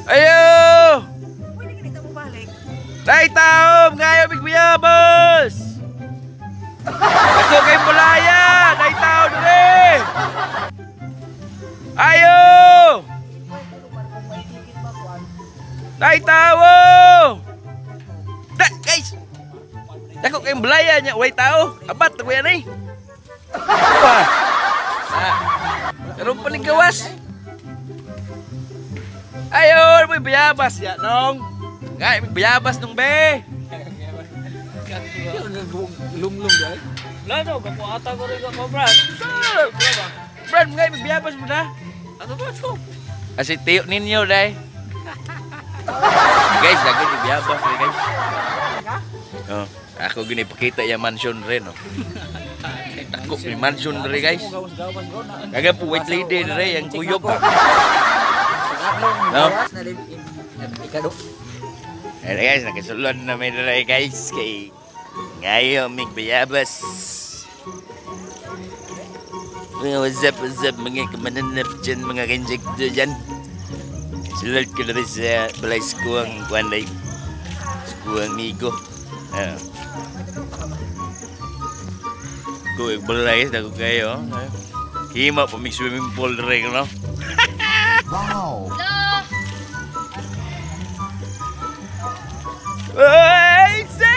Ayo! Pwede ka dito mo balik. Nay taom, ngayo mig biyabas. Ako kay Bulaya, nay tao dire. Ayo! Nay tao! Da, guys. Dako kay Bulaya nya way tao. Abat ko yan eh. Wah. Ah. Karon pa ning gawas. Ayo, may bayabas ya nong. Ngay, may bayabas nung be. Lumlum guys. Wala no, bako ata ko rin ako, Brad. Brad, ngay may bayabas mo na. Ano ba to? Asi tiyo ninyo day. Guys, lagi may bayabas rin guys. Oh, ako gini pakita yung mansion rin oh. Dako may mansion rin guys. Gawas-gawas ko na. Kaga po white lady rin yung kuyog ba. No? Ayun guys, nakasulod na may dala guys kay ngayon mig bayabas. Mga what's up mga kamananap dyan, mga ka-insekto dyan. Sulod ko na rin sa balay sa kuwang kuwanday. Sa kuwang migo. Ah. Kuwang balay, dako kayo. Hima pa mig swimming pool rin, no? Wow. Ay, sa!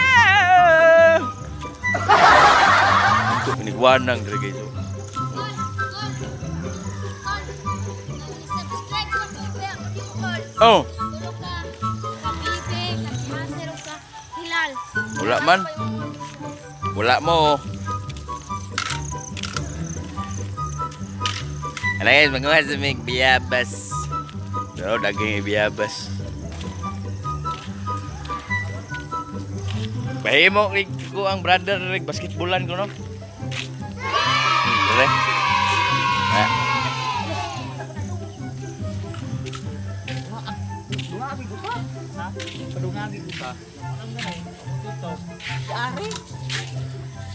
Ito, pinigwanang dre guys. Oh. Subscribe ko kay Oh, Tulog ka, kabibe, kamasero ka, hilal. Wala man. Wala mo. Ano guys, magawa sa mig biyabas. Pero daging biyabas. Bahimo kay ko ang brother rig basketballan ko no. Dire. Ah. Dungagi ko ka. Ha? Padungagi ko ka. Anong ganay? Dito. Ari.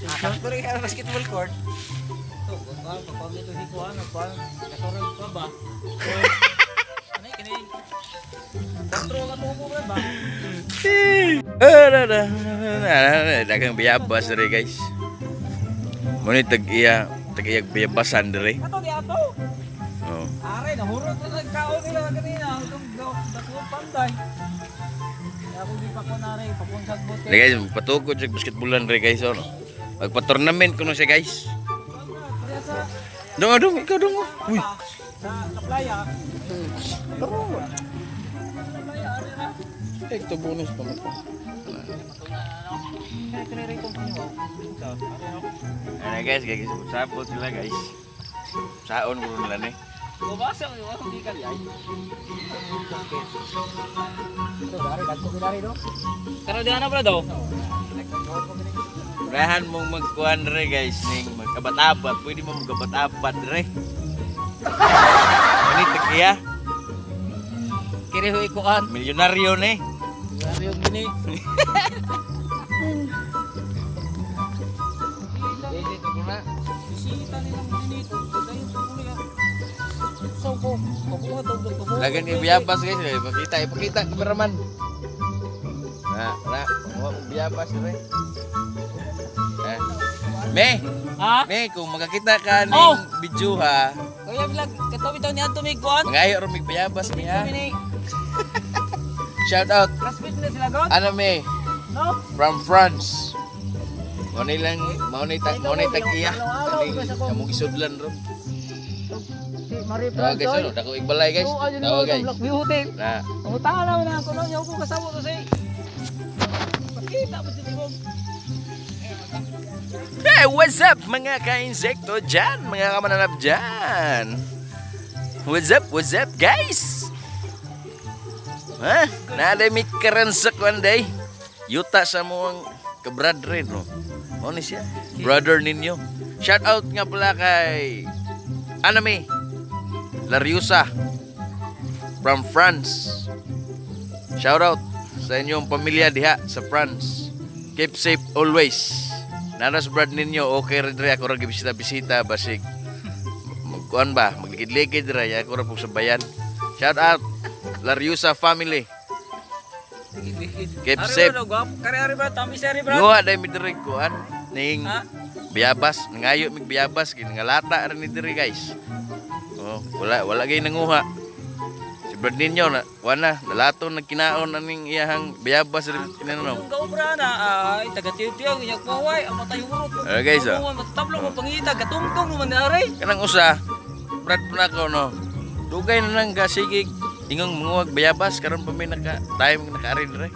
Akak ko rin ang basketball court. Ito, kung ano, pag dito si Kuan, kuan, kasurog ka ba? Ano kini? Kontro ka tubo ba ba? Dagang biyabas dire guys. Muna tag iya, tag iya biyabasan dire. Ato di ato. Oh. Are, nahurot na nagkaon nila kanina. Itong dako panday. Kaya ako di pa ko nare, papunsag bote. Dire guys, patukod sa basketballan dire guys oh, no. Magpa-tournament kuno siya guys. Dong dong, ikaw dong. Oh. Uy. Sa playa. Ito bonus pa mo. Ano guys, guys, sabot sila guys. Saon ko nila ni. Bubasa mo yung hindi ka ay. Ito, dari, dagko ko dari, no? Karon di ana bro daw. Rahan mong magkuhan re guys ning magkabat-abat, pwede mo magkabat-abat re. Ani tag iya, Kiri huy kuan. Milyonaryo ni. Yung gini. Bisita nilang gini. So ko, pabuhat og pabuhat. Lagan ni biyabas guys, eh. Ipakita, ipakita kameraman. Na, na, mo biyabas re. Eh. Me, Ha? me kung makakita ka ning Oh! video ha, Kuya vlog, kato bitaw ni adto may kuan. mangayo ra mig bayabas mi ha. Kami ni Shout out classmate na sila god. ano me No? from France. Mao ni lang, mao ni tag iya. Kaning kamong isudlan ro. Si Marie Tawag guys, ano, dako igbalay guys. Tawag guys. Blackview Hotel. Na, Pangutana na ako no, yaw ko kasama to say. Pakita mo si Tibong. Hey, what's up mga ka-insekto dyan, mga kamananap dyan? What's up guys? Ha? Naaday mi karan sa kwan day. Yuta sa mong kabradre, no? Mao ni siya? Brother ninyo. Shout out nga pala kay Anami Lariusa from France. Shout out sa inyong pamilya diha sa France. Keep safe always. Naras brad ninyo, okay rin dre ako ra gibisita-bisita basig magkuan ba, magligid-ligid ra ya ako ra pug sabayan. Shout out. Lariosa family. Keep safe. Kare ari ba tami seri bro. Nguha dai mi diri kuan ning Ha? biyabas, nangayo mig biyabas ginangalata ra ni diri, guys. Oh, wala wala gay nanguha. Si Brad ninyo na wala nalato nagkinaon aning iyahang biyabas rin kinano. Kung kaubra na ay taga tiyo-tiyo ginyak paway ang matay urot. Eh, guys, oh. Tablo mo pangita gatungtong mo man ari. Kanang usa, Brad po na ako, no. Dugay na lang gasigig ingong manguhag bayabas karon pa may naka time nakaari dire.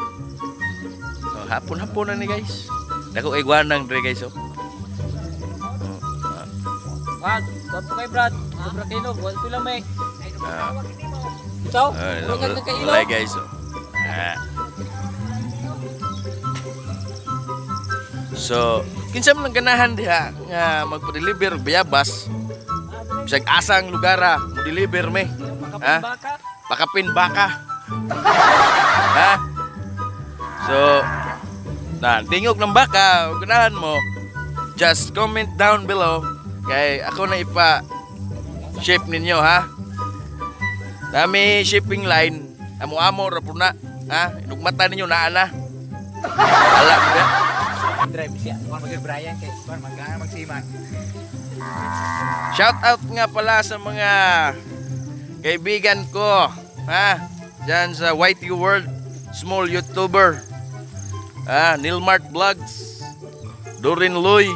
Oh, hapon-hapon na ni, guys. Dako iguanang dire, guys, oh. Oh, ah, Wag, kuwan po kay Brad. Sobra kinog, wala ko lamay. Ah. Ikaw, Ah, murag ka nagkailo. wala, guys, oh. Ah. So, kinsa man ang ganahan diha nga magpa-deliver og bayabas? Bisag asang lugar ah, mo deliver me. Ha? Baka. Pakapin baka. Ha? So, na tingog ng baka, kung ganahan mo, just comment down below kay ako na ipa ship ninyo, ha. Nami shipping line, amo-amo ra po na, ha? Inugmata ninyo naa na. Ala mo na. Drive siya. Kuan mag Brian kay kuan magana magsiman. Shout out nga pala sa mga kaibigan ko, ha? Diyan sa Whitey World, small YouTuber. Ah, Nilmart Vlogs, Dorin Loy,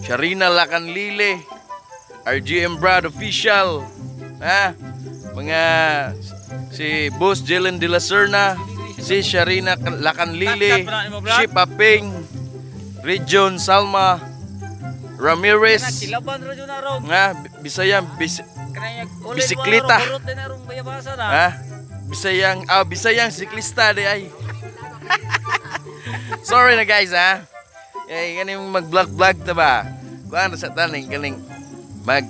Sharina Lacanlile, RGM Brad Official, ha? Mga si Boss Jelen de la Serna, si Sharina Lacanlile, si Paping, Region Salma, Ramirez, Kilaban ra jud na ron. nga Bisaya bisikleta. Urot din na ron bayabasa na. Ha? Bisayang Bisayang siklista di ay. Sorry na, guys, ha. Eh ganing mag-vlog vlog ta ba. Kuan sa taning ganing mag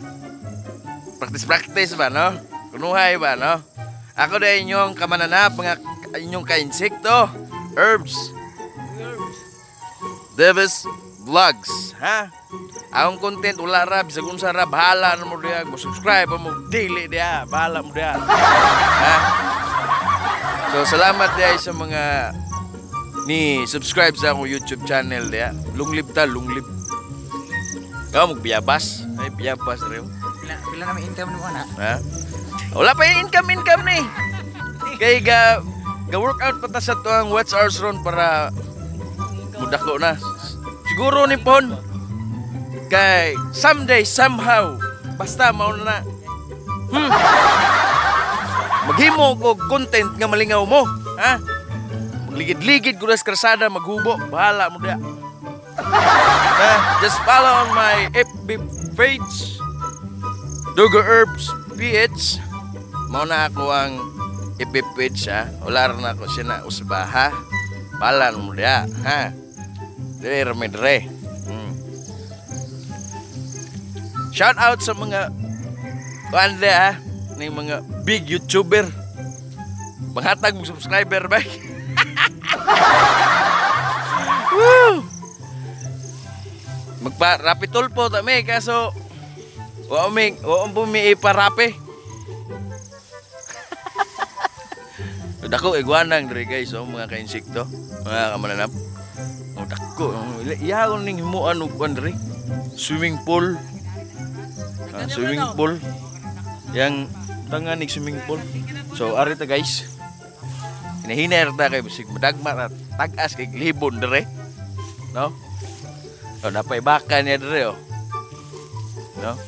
practice practice ba, no? Kunuhay ba, no? Ako na inyong kamananap, mga inyong ka-insekto, Herbs Davis Vlogs, ha? Akong content wala ra bisag unsa ra, bahala na mo diha, mo subscribe mo dili diha, bahala mo diha. Ha? So salamat diha sa mga ni subscribe sa akong YouTube channel diha. Lunglib ta, lunglib. Ikaw magbiyabas, ay biyabas rin. Pila pila na may income nimo na. Ha? Wala pa yung income income ni. Kay ga ga workout pa ta sa tuang what's ours ron para mudako na. Siguro ni Pon kay someday somehow basta mao na. Maghimo og content nga malingaw mo, ha? Magligid-ligid ko sa krasada, maghubo, bahala mo diha. Ha? Just follow on my FB page, Dugo Herbs PH. Mao na ako ang FB page, ha. Wala ra na ako siya na usba, ha. Bahala mo diha, ha. Dire ra may dire. Shout out sa mga kuan diha, ha. Ning mga big YouTuber. Panghatag mo subscriber ba? Woo! Magpa Rapid Tulfo ta mi kaso wa po mi iparape. Dako iguanang diri, guys, oh, mga ka-insekto, mga kamananap. Oh, dako. Iya ning himuan og kuan diri. Swimming pool. Ah, swimming pool. Yang tangan nig swimming pool. So ari ta, guys. Hinahina ta kay bisig madagma ta tag-as kay libon dire. No? Oh, napay baka niya dire, oh. No?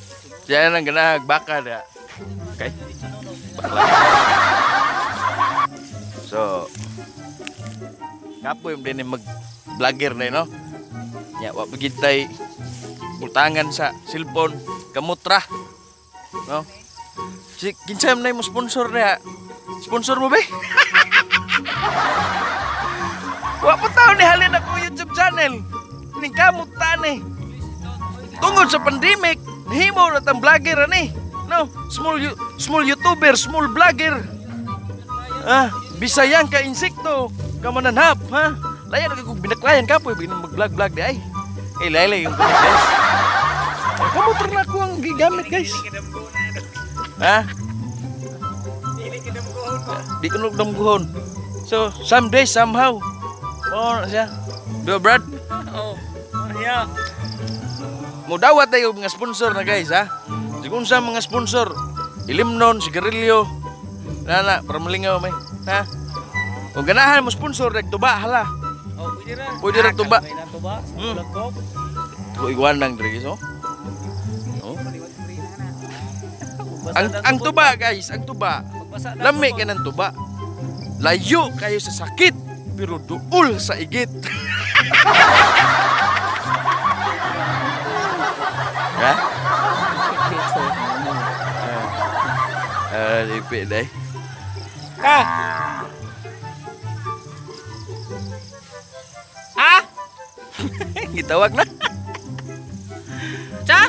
Siya nang ganahag baka diha. Okay. Bakla. So, kapoy mo din mag vlogger na, no? Nya wa pagid tay butangan sa cellphone, kamutra. No? Si kinsa man mo sponsor diha? Sponsor mo ba? Wa pa taon ni halin ako YouTube channel. Ning kamot ta ni. Tungod sa pandemic, nahimo na tang vlogger ani. No, small YouTuber, small vlogger. Ah, Bisayang ka insekto, ka mananap, ha? Layan na kung binaklayan ka po, mag-vlog-vlog di ay. Eh, laylay yung kulit, guys. Ay, kamot na ako ang gigamit, guys. Ha? Di ko damguhon. So, someday somehow. Oh, na siya. Do Brad? Oh. Yeah. Mudawat tayo mga sponsor na guys ha. Sigun sa mga sponsor, ilimnon, sigarilyo. Nana, para malingaw may. Ha? Kung ganahan mo sponsor, rek tuba hala. Oh, pwede ra. Pwede ra tuba. May nang tuba. Ulag ko. Ko iguan lang diri guys, oh. Oh. Ang tuba guys, ang tuba. Lami ka ng tuba. Layo kayo sa sakit, pero duol sa igit. Ha? Ipi day. Ka. Ha? Gitawag na. Cha?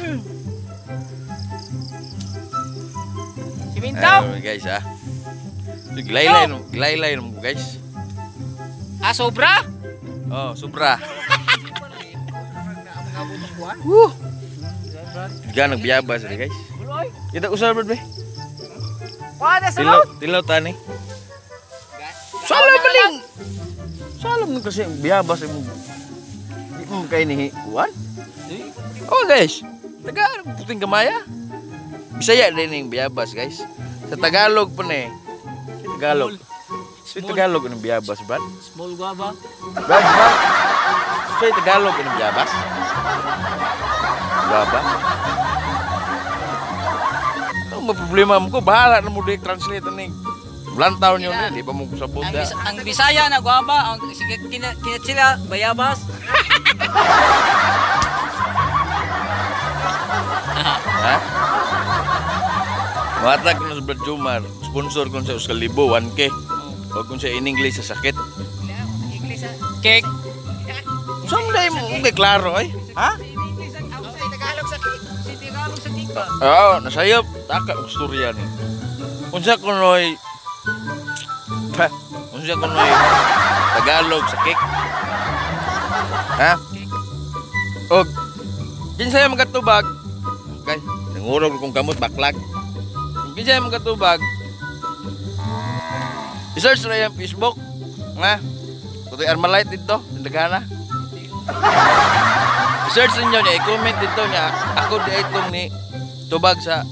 Simintaw? Guys ah. So, glaylay no guys. Ah, sobra? Oh, sobra. Woo. Diyan nagbiyabas guys. Kita usah bro, be. Wala sa laut. Tilaw tani. Salam maling. Salam mo kasi ang biyabas mo. Di mo kay ni kuan. Oh guys, Tagalog puting gamaya. Bisaya din yung biyabas guys. Sa Tagalog pa na eh. Sa Tagalog. Sa Tagalog ang biyabas, Brad. Small guava. Brad, Brad. Sa Tagalog ang biyabas. Guava. Ano mo problema mo ko? Bahala na mo di translate ni. Lantaw niyo na, di pa mo kusabot Ang, da. ang Bisaya na guava, ang sige sila bayabas. Ha? Matag ko na sa Brad Jumar, sponsor ko sa Uskalibo, 1K. O kung sa in English sa sakit. Cake. Saan mo? Hindi klaro ay. Ha? Tagalog sa cake. Si Tagalog sa cake ba? Oo, nasayop. Taka, og storya ni. Unsa kunoy pa, unsa kunoy Tagalog sa cake? Ha? Og kinsa yung makatubag? Guys, nangurog kong kamot baklag. Kung kinsa yung makatubag, i-search na yung Facebook. Ha? Kutoy Armalite dito, tindagana. I-search ninyo niya, i-comment dito niya. Ako di itong ni tubag sa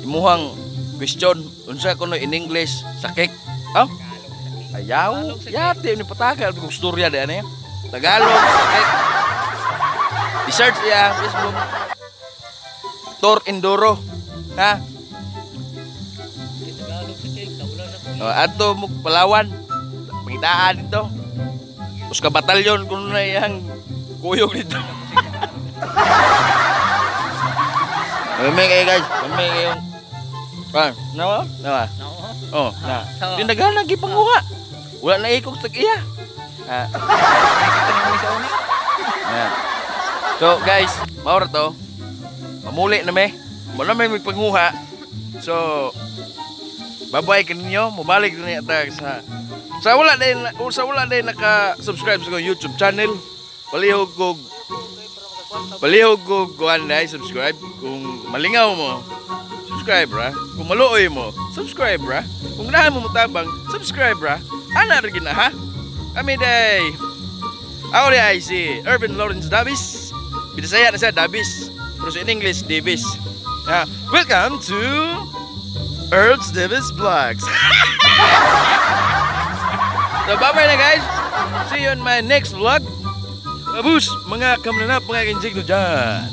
imuhang question unsa kuno in English sa cake. Oh? Ayaw, yati ni patagal kung storya di ano Tagalog sa cake. I-search niya Facebook. Tor Enduro. Ha? Tagalog sa cake, tabula sa O, adto mo Palawan. Pangitaan dito. Us ka batalyon kuno na iyang kuyog dito. May kayo guys, may kayo. Ah, nawa? Nawa. Oh, na. Tindagan lagi panguha. Wala na ikog sa iya. Ah. Yeah. So guys, mao ra to. Mamuli na me. Wala may magpanguha. So bye-bye kaninyo. Mubalik na ta sa wala din naka-subscribe sa akong YouTube channel. Palihog kog kuan dai subscribe kung malingaw mo. Subscribe ra. Kung maluoy mo, subscribe ra. Kung ganahan mo mutabang, subscribe ra. Ana ra gina ha. Kami day. Ako di ay si Irvin Lawrence Davis. Binisaya na siya Davis. Pero sa in English Davis. Welcome to Earl's Davis Vlogs. So bye-bye na guys. See you on my next vlog. Babus, mga kamnanap, mga kinjigno dyan.